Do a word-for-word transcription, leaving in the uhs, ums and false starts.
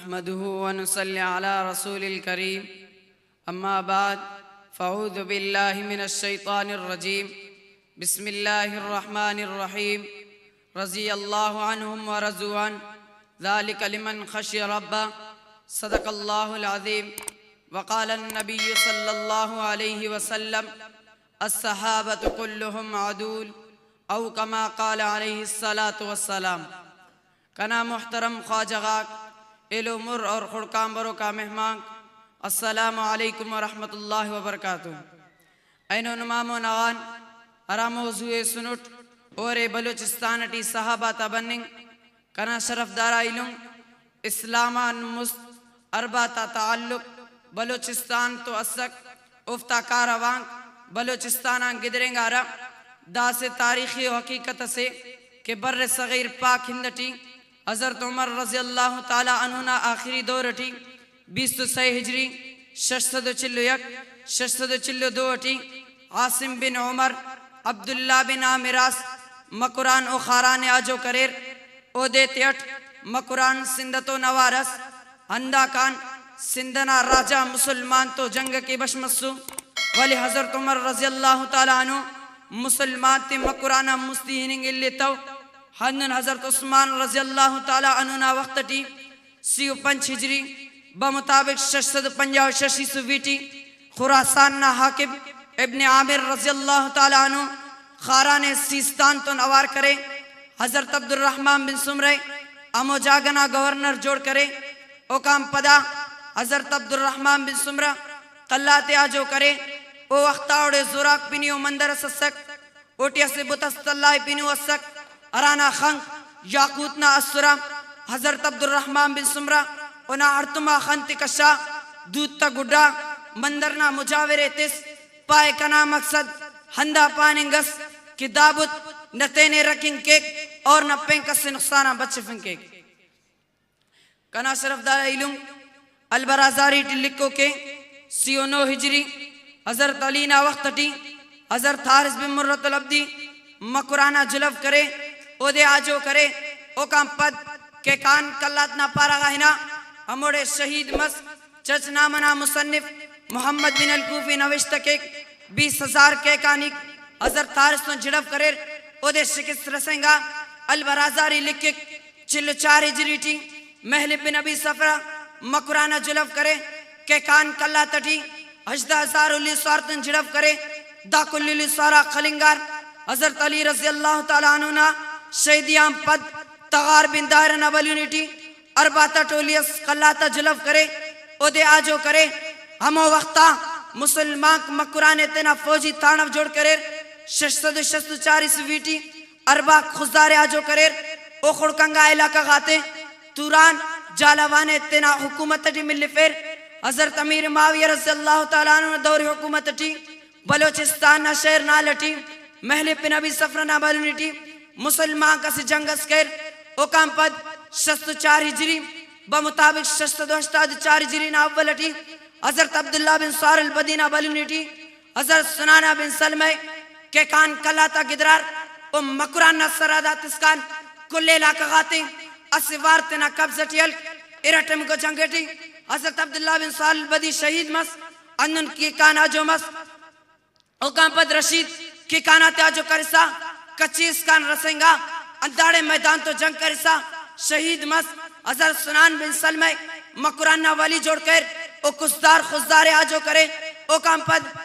نحمده ونصلي على رسول الكريم. أما بعد، فأعوذ بالله من الشيطان الرجيم. بسم الله الرحمن الرحيم. رضي الله عنهم ورضوا عنه، ذلك لمن خشي ربه. صدق الله العظيم. وقال النبي صلى الله عليه وسلم: الصحابة كلهم عدول، أو كما قال عليه الصلاة والسلام. کنا محترم خواجہ غاک، ایلو مر اور خڑکان بروکا مہمانک، السلام علیکم ورحمۃ اللہ وبرکاتہ۔ اینو نما مون آغان ہرا موضوع ءِ سنٹ، اورے بلوچستان ٹی صحابہ تا بننگ۔ کنا شرفدار آ ایلم اسلام آن مست اربع تا تعلق بلوچستان تو اسک، اوفتا کاروانک بلوچستان آن گدرینگارہ۔ دا اسہ تاریخی و حقیقت اسے کہ بر صغیر پاک ہند ٹی حضرت عمر رضی اللہ تعالی عنہ نا آخری دور ٹی بیست و سہ ہجری، شش سد و چل و یک، شش سد و چل و دو ٹی عاصم بن عمر، عبداللہ بن عامر آس مکران و خاران ءِ آجو کریر۔ اودے تیٹ مکران سندھ تون اوار ئس، ہنداکان سندھ ئنا راجا مسلمان تو جنگ کہ بش مسو، ولے حضرت عمر رضی اللہ تعالی عنہ مسلمان تے مکران آن مستی ہننگ الیتو۔ ہندن حضرت عثمان رضی اللہ تعالی عنہ نا وخت ٹی سی و پنچ ہجری، بمطابق شش سد و پنجاہ و شش عیسوی ٹی خراسان نا حاکم ابن عامر رضی اللہ تعالی عنہ خاران ءِ سیستان تون اوار کرے۔ حضرت عبدالرحمن بن سمرہ ءِ ہمو جاگہ نا گورنر جوڑ کرے۔ اوکان پدا حضرت عبدالرحمن بن سمرہ قلات ءِ آجو کرے۔ او وخت آ اوڑے زوراک پنی و مندر اس اسک۔ اوٹی اسہ بت اس تلہ ءِ پنو اسک، ہرانا خنک یاقوت نا اسرہ۔ حضرت عبدالرحمن بن سمرہ اونا ہڑتوم آ خن تے کشا، دود تا گڈا، مندر نا مجاور ءِ تس، پائے کنا مقصد ہندا پاننگ ئس کہ دا بت نہ تینے رکھنگ کیک اور نہ پین کس ءِ نقصان آن بچفنگ کیک۔ کنا شرفدار ایلم البرازاری ٹی لکھوکے، سی و نہہ ہجری، حضرت علی نا وخت ٹی حضرت حارث بن مرۃ العبدی مکران آ جلو کرے، اودے آجو کرے۔ اوکان پد کیکان قلات نا پارہ غا ہنا، ہموڑے شہید مس۔ چچ نامہ نا مصنف محمد بن الکوفی نوشتہ کیک، بیس ہزار کیکانیک حضرت حارث تون جلو کریر، اودے شکست رسینگا۔ البرازاری لکھک، چل و چار ہجری ٹی مہلب بن ابی صفرہ مکران آ جلو کرے، کیکان قلات ٹی ہژدہ ہزار الی سوار تون جلو کرے۔ دا کل الی سوار آک خلنگار۔ حضرت علی رضی اللہ تعالی عنہ نا شہیدی آن پد تغار بن دائرہ نا بھلونی ٹی اربع تا ٹولی اس قلات آ جلو کرے، اودے آجو کرے۔ ہمو وخت آ مسلمانک مکران ءِ تینا فوجی تانڑو جوڑ کریر۔ شش سد و شست و چار عیسوی ٹی ارباک خضدار ءِ آجو کریر۔ او خڑک انگا علاقہ غاتے توران، جھالاوان ءِ تینا حکومت ٹی ملفیر۔ حضرت امیر معاویہ رضی اللہ تعالی عنہ نا دور حکومت ٹی بلوچستان نا شہر نال ٹی مہلب بن ابی صفرہ نا بھلونی ٹی مسلمانک اسہ جنگ اس کریر۔ اوکان پد شست و چار ہجری، بمطابق شش سد و ہشتاد و چار ہجری نا اول ٹی حضرت عبداللہ بن سعار البدی نا بھلونی ٹی حضرت سنانہ بن سلمہ ءِ کیکان قلات آ گدرار و مکران نا سرحد آتسکان کل علاقہ غاتے اسہ وار تینا قبضہ ٹی ہلک۔ ارٹمیکو جنگ ٹی حضرت عبداللہ بن سعار البدی شہید مس، ہندن کیکان آجو مس۔ اوکان پد رشید کیکان آتے آجو کرسا کچے اسکان رسینگا، ہنداڑے میدان تو جنگ کرسا شہید مس۔ حضرت سنان بن سلمہ ءِ مکران نا والی جوڑ کریر، او کسدار خضدار ءِ آجو کرے۔ اوکان پد